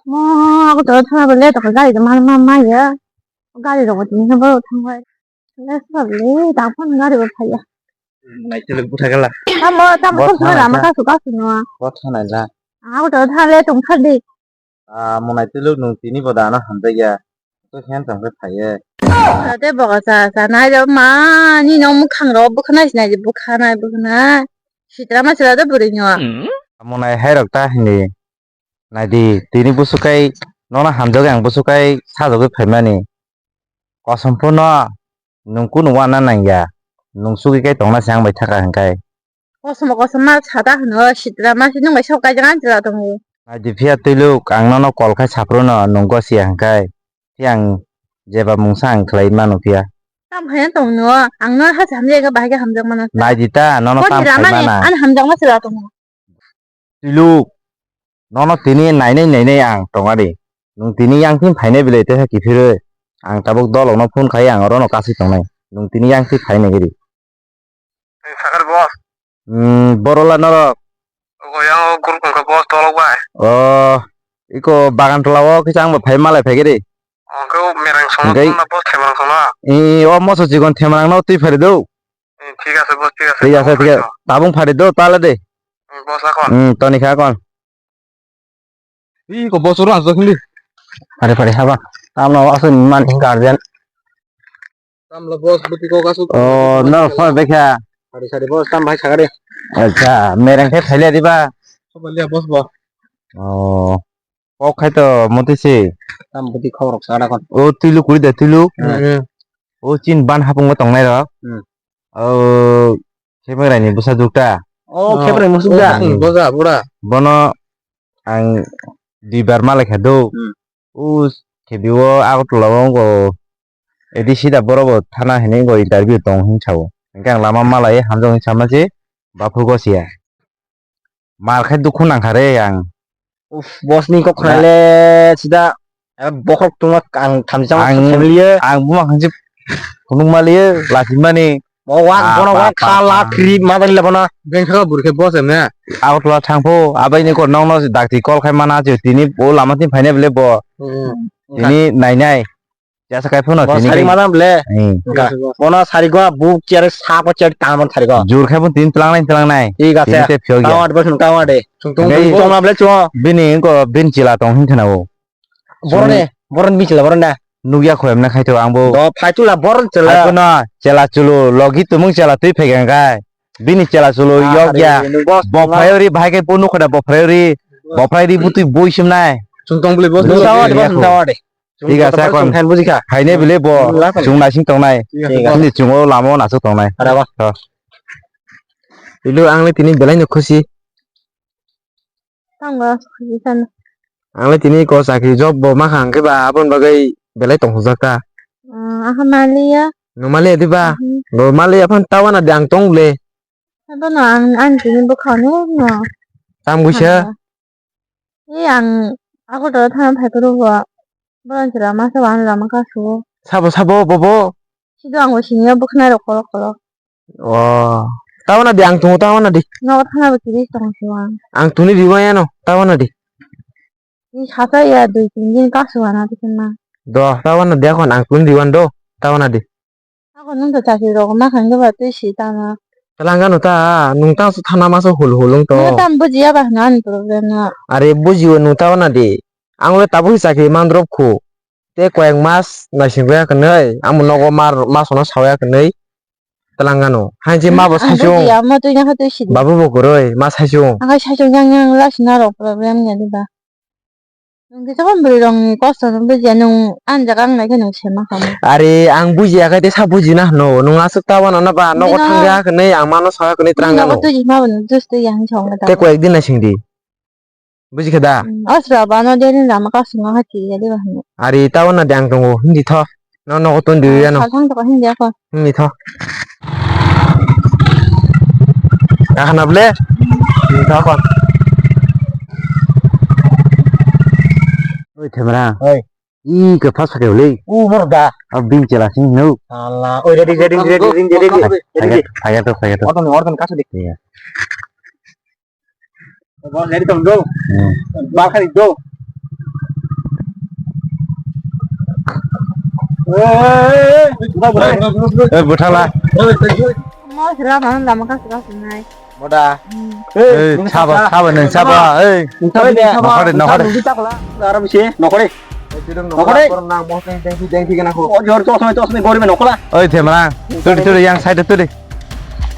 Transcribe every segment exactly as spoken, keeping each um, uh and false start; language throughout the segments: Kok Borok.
Mo, ako to thana bole to gari to man man ma ya. Gari rok tini habo thangbai. Let's go le, ta phone gari bo phaiya. Nai tele butha gala. Tamo, tamo Bo thang thana lama ka. Kasu kasu no. Bo thana la. Ako to thana le tong khadi. Ah, monai tele nung tini bo dano hamjaya. To khen tong khe phaiye. Te boga sa sa nai ro ma ni no mukhang ro bukhanai sinai bukhanai bukhanai. Sitra ma sira do buri no. Monai hai rok ta hini. Naidi, tini busukai nono hamjagwi ang busukai sajagwi phaimani. Kosom phano nwng kunu uana nangya, nwng sugwi kai tongna se ang bai thaka hwnkhai. Kosom kosom ma sata hwno, sitra ma se nwng bai sok kaijak ang chwla tongo. Naidi phiya twiluk, ang nono kol khai saphruno nwng gosiya hwnkhai, phiya ang jeba mungsa ang khlai mano phiya. Tam khaina tongno, ang no ha hamjak bahai khe hamjak mano. Naidi ta, nono tam khai mano. Ani hamjak ma chwla tongo. Twiluk, nono tini nainai nainai ang tongari. Nwng tini yang thin phainai belai teisa kiphirwi. Ang tabuk dolokno phone khai ang orono kasui tongnai. Nwng tini yang thin phainai giri. Sakar boss. Hmm, borola norok. Ogo yang o group wngkha boss dolok bai. Oh, iko bagan tola o kisa angbo phai malai phai giri. Ogo merang songno. Hingke tongna boss khe merang songno. I, o moso chikon themangrang no twi phari do. Eh, thik ase, boss, thik ase. Thik ase, thik ase. Tabung phari do, tale de. Hmm, boss, akon. Hmm, toni kha akon. Ih, ko boss oro asok hindi. Phari, phari, haba. Tamno asok man guardian. Tamla boss, buti ko kasu. Oh, no, phone bekha. Phari, phari, boss, tam bhai sagari. Acha, mereng khe thaile diba? Sobalia, boss, bo. Oh. Kok khai to moti se. Tam budi khorok sara kon. O twilu kuri de twilu. Hmm. O chin ban hapung bo tongnai rok. Hmm. O khebeng rai ni bwsa dukta. O khebeng musuk da. Hmm. Boja bura. Bono ang duibar malai kha do. Hmm. O khebi o Agartala o ngo A D C da boro bo thana hinwi ngo interview tong hin sao. Hingke ang lama malai hamjak hin sama se baphu gosiya. Mar khai dukhu nangkha re ang. Uf, boss ni kok khna le sida, eh, bokhok tuma ang thamjak ang family ye. Ang buma khanse phunuk mali ye, lachimani. Mo wak, ah, bono wak kha la khri ma dali la bono. Bengkha bur khe boss em ne. Agartala thangpho, abai ni kor nong no dakti call khai mana je tini bo lama tin phaine bele bo. Hmm. Tini nai nai. Jasa kai phano boss tini sari kai madam le. Hmm. Bono sari go bu chair sa pa chair ta mon sari go. Jur khai phano tini tlang nai tlang nai. Thik ase. Tini te phiyok ya. Tawat boss tawat de. Chung tung tung tong na ble chung. Bini ko bin chila tong hin khana o. Borone, boron bin chila boron da. Nugya khoyam na khai to ang bo. Do phai chula boron chila. Ai kono chela chulu logi tumung chela twi phai gang kai. Bini chela chulu yok ya. Bo phai ori bhai kai punu khoda bo phai ori. Bo phai ri butui boi sim nai. Chung tong bole boss tawat boss tawat de. Thik ase, akon khan buji kha. Phainai bile bo, hmm, chwng naising tongnai. Thik ase. Chini chwng o lama o nasuk tongnai. Ara ba. Ilu ang le tini belai no khusi. Tongo, khusi sano. Ang le tini ko chakri job bo ma khang khe ba, abon bagwi belai tong hujak ta. Ah, aha maliya. No maliya di ba? Mhm. Bo maliya phan tawana de ang tong le. Abono ang, ang tini bwkhano no. Tam buisa? Thango. Ei ang Agartala thana phai phuru bo. Boron chwla masa wan lama kasu. Sabo, sabo, bobo. Sido ang bo siniya bwkhwnai rok kolok kolok. Oh. Tawana di ang tongo, tawana di. No thana bo kiri tong siwa. Ang tuni riwa yano, tawana di. Ni sasa ya dui tin din kasu wana di kena. Do, tawana di akon ang tuni riwan do, tawana di. Ako nwng to chakri rok ma khan ba twi si tama. Twlang gano ta, nwng ta su thana ma su hul hul wng to. Nwng tam bujiya ba hwna ani problem no. Are bujiyo nwng ta wana di. Ang le tabuk chakri man drop khu. Te koyek mas naising ya kwnwi, amo nogo mar mas ono sawya kwnwi. Twlang gano. Hain je ma bo ang saichung. Bujiya mo twi na twi si. Babu bo kwrwi ma saichung. Ang saichung yang yang la sina rok problem ya di ba. Nwng kisa bwrwi rokni kosto no bujiya, nwng ani jaga wng nai khe nwng se ma kha mo. Are ang bujiya khe tesa bujina hwno, nwng aswk ta wana na ba, nogo thangya hwnwi ang mano sa hwnwi twlang gano. Nogo twi ma bo nwng juice twi ya hwnwi sa wngo ta. Tei koyek din naising di. Buji kha da? Hmm, o sra ba no de ni lama kasung ha chi ya de ba hwnwi. Are ta wana de ang tongo, hindi tho. No, no, ton di ya no. Sal thang to hin dia ko. Ni tho. Kahana ble? Ni tho ko. Oi, themra. Oi. I ke phas ke le. U mor da. Ab bin chela sing no. Ala, oi, ready, ready, ready, ready, ready. Phai kha, phai kha to, phai kha to. Orton, orton kasu dik. Iya. Bos, jadi tong do. Hmm. Bakal do. Eh, bwthala. Mo sira ma lama ka sira sunai. Moda. Hmm. Eh, sabo, sabo nang sabo. Eh. Nokore, nokore. Aram se, nokore. Nokore. Nang mo teng teng teng teng na ko. O jor to samai to samai gori me nokola. Oi, themra. Tuli, tuli, yang side tuli.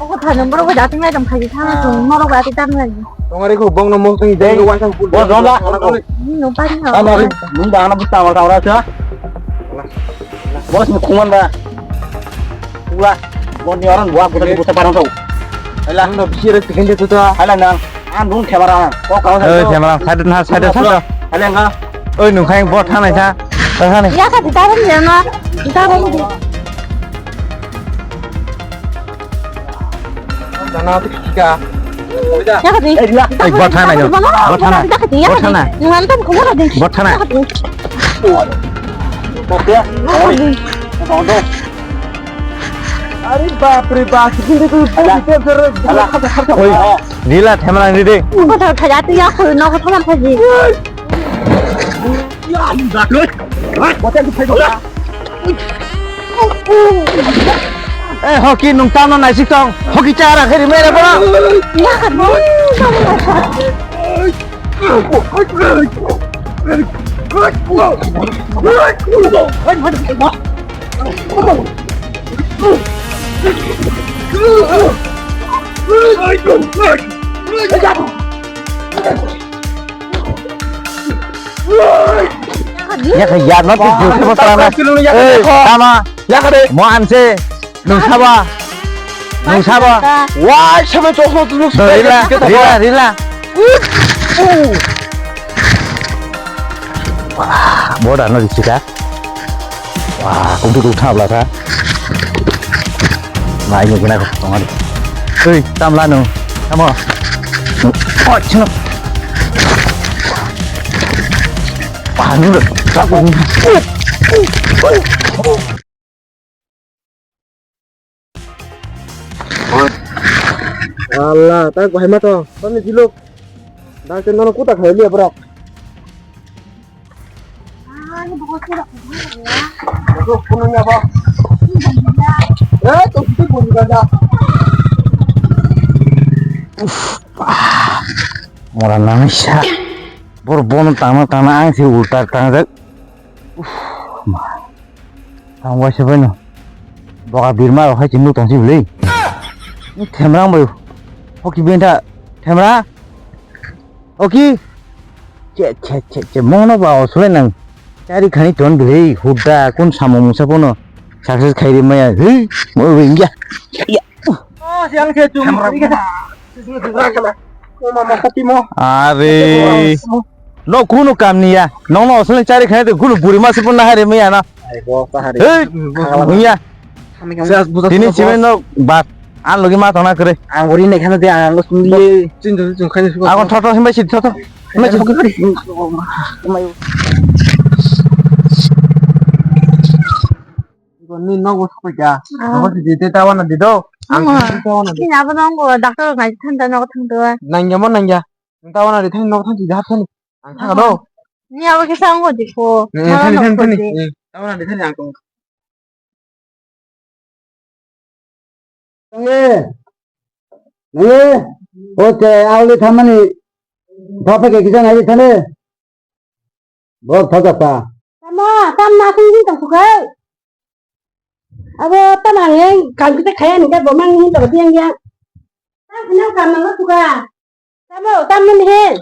Kok tha number ko jati ngai jam khai tha, norok jati tan ngai. Tongari ko bong no mo teng teng. Bo jom la. Ni no pa ni. Ama, mung ba na buta ma ta ora cha. Bos ni khungan ba. Ula. Bon ni orang buat buta buta parang tau. Hala. Nang no bisi re tikin de tu ta. Hala nang. An dun camera. Kok kau. Eh, camera. Side na, side, side. Hala nga. Oi, nung khai bot thanai sa. Thanai. Ya ka ditaran ya na. Ditaran. Dana tu kika. Yakati. Eh, bot thana yo. Bot thana. Bot thana. Bot thana. Are bap re bap, kintu tu. Oi, rila themla ride. Bot thana thaya tu ya khoi no ko thana thaya. Eh, hoki nung tamo naisik tong. Hoki chara kheri mere bono. Yakha ya no tu jukhe mo tara na. Eh, tama. Yakha de. Mo anse. Nung saba. Nung saba. Wah, saba tu tu tu. Rila, rila, rila. Wah, boda no dicika. Wah, kung tu tu thabla kha. Mai ni gina ko tongari. Tui, tamla nung. Tamo. Oh, chino. Wah, nung. Allah, tak bahai ma to. Tani jiluk. Dak te nono kuta khai liya borok. Mora nangsa. Bor bono tangna tangna ang se ulta tangjak. Uff, ma. Tang waisa bai no. Boka birma rok hai chimnu tong si bwlwi. Themra ang bai. Hoki benta. Themra. Hoki. Che, che, che, che. Mono ba osulai nang. Chari khani ton bwlwi. Hudda kun samung musa bono. Success khairi maya. Hei. Mo bai ya. Ya. Oh, siang se chung. Themra. Are. No kunu kam ni ya. Nong no osol chari khane de kunu buri ma se pun na hare me ya na. Ai, bo, ta hare. Hey, ya. Tini chime no bat. An logi ma tona kre. Ang buri ne khane de ang lo sung ye. Chin chin chin khane su. Agon thoto himbai si thoto. Himbai si. Ni nogo sokoi kha. Ah. Nogo si jete tawana dido. Ang tawana di. Kini abo nongo doctor ngai thanda nogo thangdo. Nangya mo nangya. Tawana di thani nogo thani di hathani. Ang thangdo. Ni abo kisa ngo di ko. Ni thani thani thani. Tawana di thani ang tong. Nge. Nge. Ote auli thamani. Thapa ke kisa ngai thani. Bok thajak ta. Tamo, tam na sing sing tong sukai. Abo tam ang yang kam kita kaya ni ka bomang ni to biang yang. Tam kena kam na suka. Tamo, tam ni he.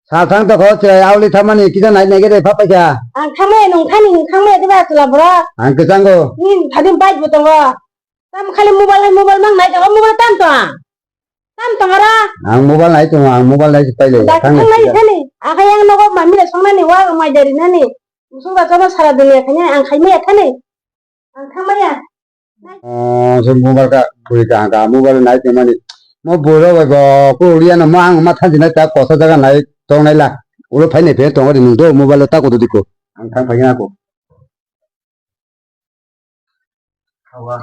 Sa thang to kho che auli thamani kisa nai nai gede pha paisa. Ang thangme nung thani nung thangme de ba chula bro. Ang kesango. Ni thani bike bo tongo. Tam khali mobile hai mobile mang nai tongo mobile tam to. Tam tongara. Ang mobile nai tongo, ang mobile nai se paile. Dak thang nai thani. Akhai ang nogo mami le songnani wa mai dari nani. Musu ba jono sara dunia khani ang khai maya thani. Ang thang maya. Oh, se mobile ka bui ka ka mobile nai tongmani. Mo buro bai go ko uriya no mo ang ma thanji nai ta kosa jaga nai tong nai la. Ulo phai nai phe tong ri nung do mobile ta ko do diko. Ang thang phai na ko. Hawa.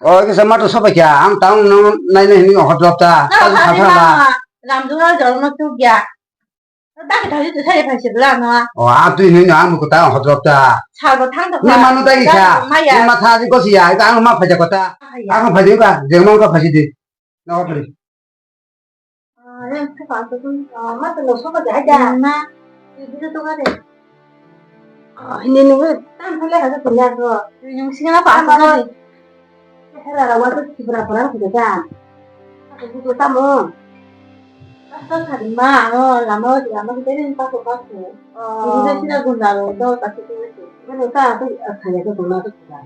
Oh, kisa mato soba kya? Ang tang nang nai nai ni hot drop ta. Na, ta ha, ha, ni ha. Mama, Ramdura jor ma tu kya? Dagi thangsi tu sai phai se bla no. O, a twi nui no ang mukuta hodrok ta. Sal bo thang to. Ni manu dagi kha. Maya. Ni ma tha ji ko si ya, ang ma phai ja kota. Ang phai di ka, je ma ka phai di. No phai. Ah, yang tu ka tu. Ah, ma tu no so ka ja ja. Ma. Ni tu tu ka de. Ah, ini nunggu. Tan pale ka tu ya ko. Yung sing na pa ka de. Hera rawa tu sibra pora ko ja. Aku tu tamu. Pastor sari ma, ano lama o lama kita ni pasu pasu. Oh. Ini kan sila gunda lo, do pasu tu itu. Mana ka tu saya tu guna tu sudah.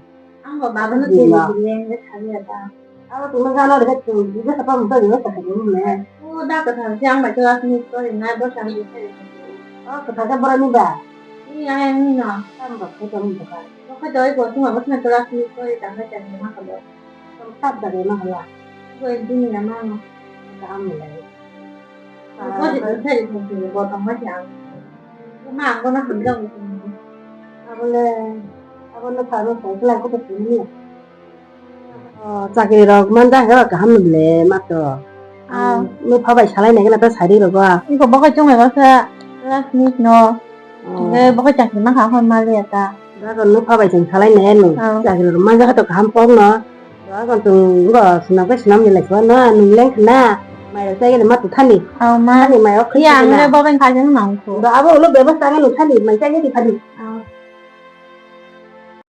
Ang ba baba no tiri tiri yang ni kami ada. Aku tu mana lo dekat tu, juga siapa muda juga tak ada ni. Oh, dah kata siang baca last minute story na, bos yang bisa. Oh, kata berani ba? Iya, yang ni no. Tambah kita muda. Kau kata itu aku nggak pernah last minute story, tak baca ni mah kalau. Tap da rema hala. Ko dini na mano. Kaham ni lai. Ko di ko di ko di ko tong ma siya. Ko ma ko na hamjak ko. Abole, abole pharo sai khlai ko to sini. Oh, chakri rok man da hero kaham ni le ma to. Ah. Nupha bai salai nai gana ta sari rogo. Iko bokoi chungai basa last minute no. Oh. Nge bokoi chakri ma kha hon mali ata. Dagon nupha bai chwng salai nai nung. Oh. Chakri rok man jaga to kaham pok no. Dagon chwng go swnam kai swnam ni lai swa na nung leng khna. Mai rok chai gani ma tu thani. Oh, ma. Thani mai ok. Iya, ang le bobeng kha jeng nang ko. Do abo ulo bebas tangai nung thani mai chai gani thani.